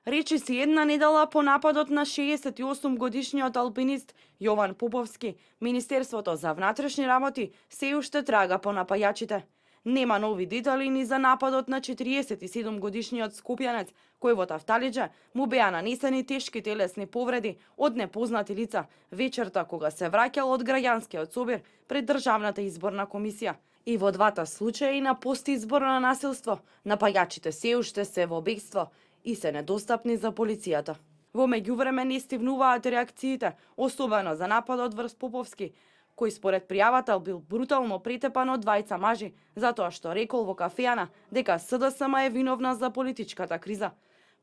Речиси една недела по нападот на 68-годишниот алпинист Јован Поповски, Министерството за внатрешни работи се уште трага по напајачите. Нема нови детали ни за нападот на 47-годишниот скопјанец, кој во Тафталиџа му беа нанесени тешки телесни повреди од непознати лица вечерта кога се враќал од граѓанскиот собир пред Државната изборна комисија. И во двата случаи на постизборно насилство, напајачите се уште се во бегство и се недостапни за полицијата. Во меѓувреме не стивнуваат реакциите, особено за нападот врз Поповски, кој според пријавата бил брутално претепан од двајца мажи, затоа што рекол во кафејана дека СДСМ е виновна за политичката криза.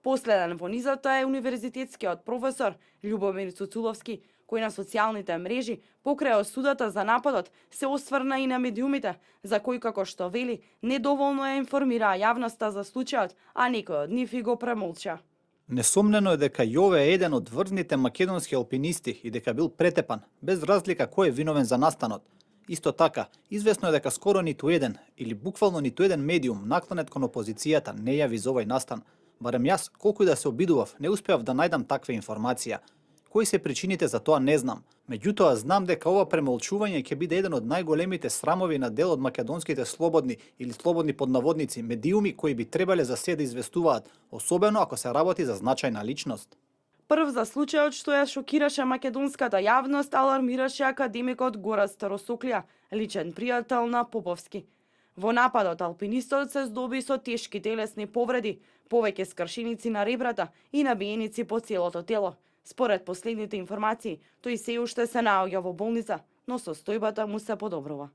Последен во низата е универзитетскиот професор Љубомир Цуцуловски, кој на социјалните мрежи покрај осудата за нападот се осврна и на медиумите, за кои како што вели недоволно ја информираа јавноста за случајот, а некој од нив и го премолча. Несомнено е дека Јове е еден од врвните македонски алпинисти и дека бил претепан, без разлика кој е виновен за настанот. Исто така, известно е дека скоро ниту еден, или буквално ниту еден медиум наклонет кон опозицијата не јави за овој настан. Барем јас, колку и да се обидував, не успеав да најдам таква информација. Кои се причините за тоа не знам. Меѓутоа знам дека ова премолчување ќе биде еден од најголемите срамови на дел од македонските слободни или слободни поднаводници медиуми кои би требале за се да известуваат, особено ако се работи за значајна личност. Прв за случајот што ја шокираше македонската јавност алармираше академикот Гора Старосоклија, личен пријател на Поповски. Во нападот алпинистот се здоби со тешки телесни повреди, повеќе скршеници на ребрата и набиеници по целото тело. Според последните информации, тој се уште се наоѓа во болница, но состојбата му се подобрува.